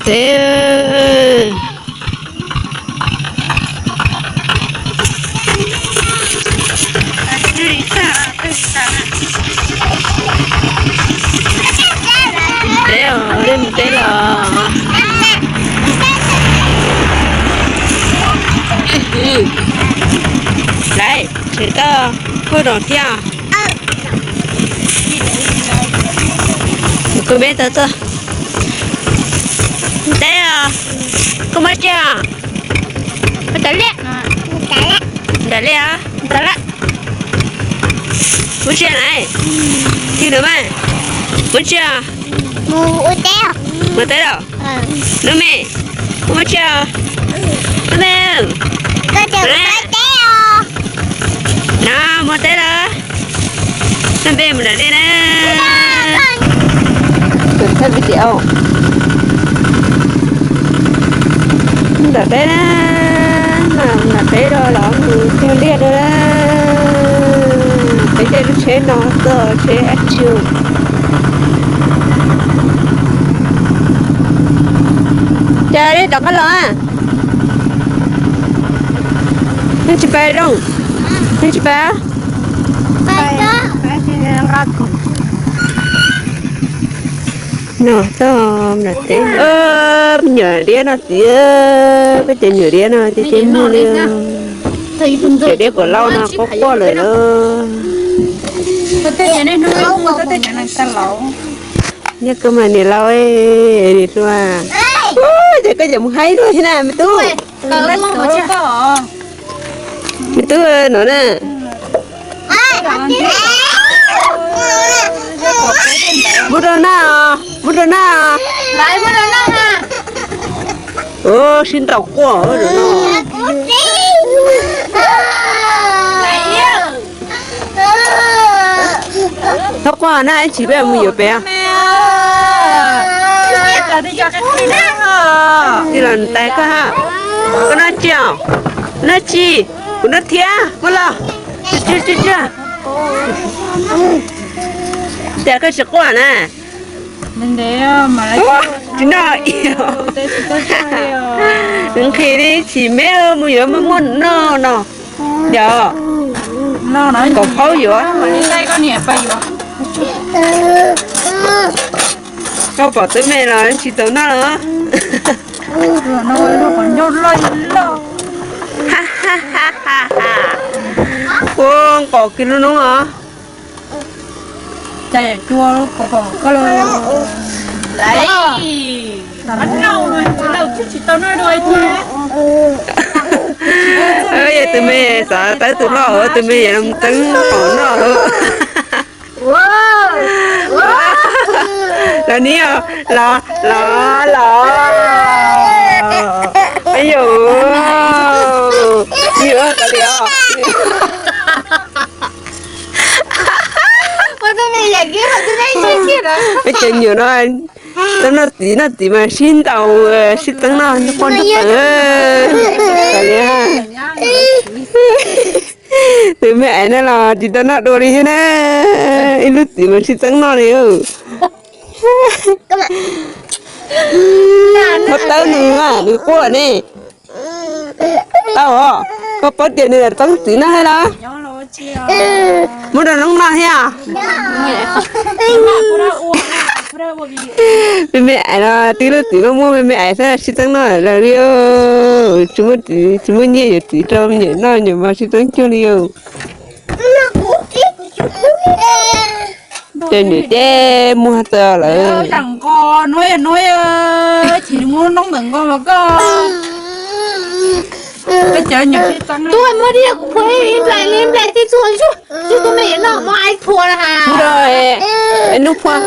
Teb, teb os, nej mus teb los? Laiv, tseem tau kuj zoo thiab. Kuv me tau txog. Teb os, koj muab tsiaj os? Nram liaj os. Muab tsiaj laiv. Tig lawm mas. Muab tsiaj. Mus teb los? Nub me, muab tsiaj. Nub me, na, muab teb lawm. Nub me mus nram liaj na. Nram teb na, nram teb los mus cog liaj dua na. Peb caij lub tsheb no txog tsheb ab tsi. Cas nej rov qab los? Nej tsis pais zoo? Nej tsis pais? No txog nram teb. Me nyuam diab no txiv, peb cov nyuam diab no ces tsis muaj li. Cov diab kuam lauj no quaj quaj lawm lauj. Nyob koj mas niam laus, niam hluas. Ces koj cov mus haib luaj thiab na me tub. Me tub no na. Muab rau naj os, muab rau naj os. Sib ntaus quaj no. Txhob quaj na, ib chim peb mus yuav pem. Tij laug ntais koj ha. Koj noj tsi os? Noj tsi? Kuv noj thiab, muab los. Cas koj tsis quaj na? Tsis noj. Nqhis li chim me mus yuav muaj noj no. Yog, kaum plaub yuav. Koj pom twb me los tsis tau noj los? Ua nqos kiag lub noob os. Yog tus me xav tawb tus loj, tus me yuav mus teeb noj. Los niam, los, los, los. Yus, yus, peb cov nyuam no, tau noj txiv noj txiv mas sib ntaus, sib teeb noj nrog poj nrog pawg. Tus me aiv no los tsis tau noj dua li thiab na, ib lub txiv mas sib teeb noj li. Muab tawb nws, nws quaj ne. Tau os, koj paub tias nws teeb txiv noj thiab los? Muab rau noob noj thiab. Me me aiv no twb lub txiv muaj muaj, me me aiv thiaj sib teeb noj lawm li. Tsis muaj txiv, tsis muaj nyiaj yuav txiv rau me nyuam noj, nyuam mas sib teeb cuag li os. Ces nws ces muag txog lawm. Tus muaj diaj kuv phuav ib nplais li nplais tib txuag zuj, zuj tus me yuav noj mov ais phuav na. Hnub phuav,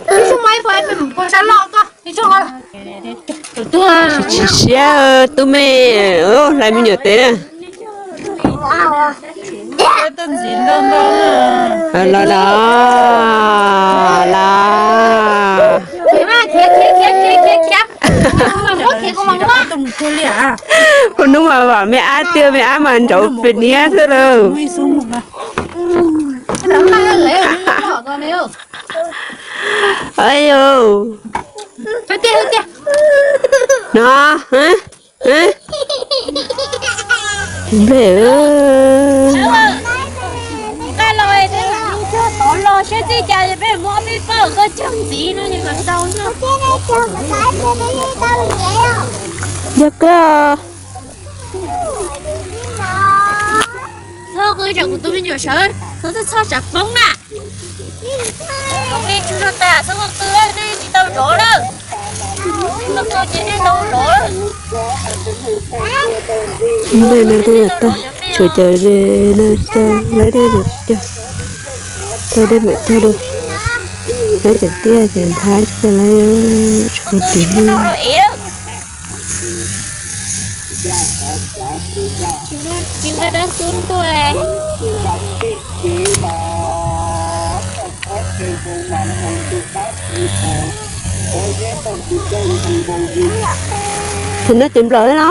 hnub phuav sab loj koj. Tsis siab tus me, hlais me nyuam tes na. Los los, los. Hnub mas vam me ab tiag, me ab mas ntsauv pes niab xwb lauj. Yog, Tiag tiag. No, nplej. Nqa los tov los siab txij cas peb muab peb poj koj cog ntxiv no mas tau. Yog koj. Txhob qw tsam kuv tus me nyuam sawv, txhob txhob tsam poob na. Qw tsis tau tas, txhob qw, nej tsis tau zov lawm. Tau ces nej tau zov. Nplej no twb yog tag, tshuav cov ze no coj lawv dej mus cog, tau dej mam cog dua. Lawv cov tiaj cov nthab coj lawv tshuav ris no. Thaum no ces nplawm no.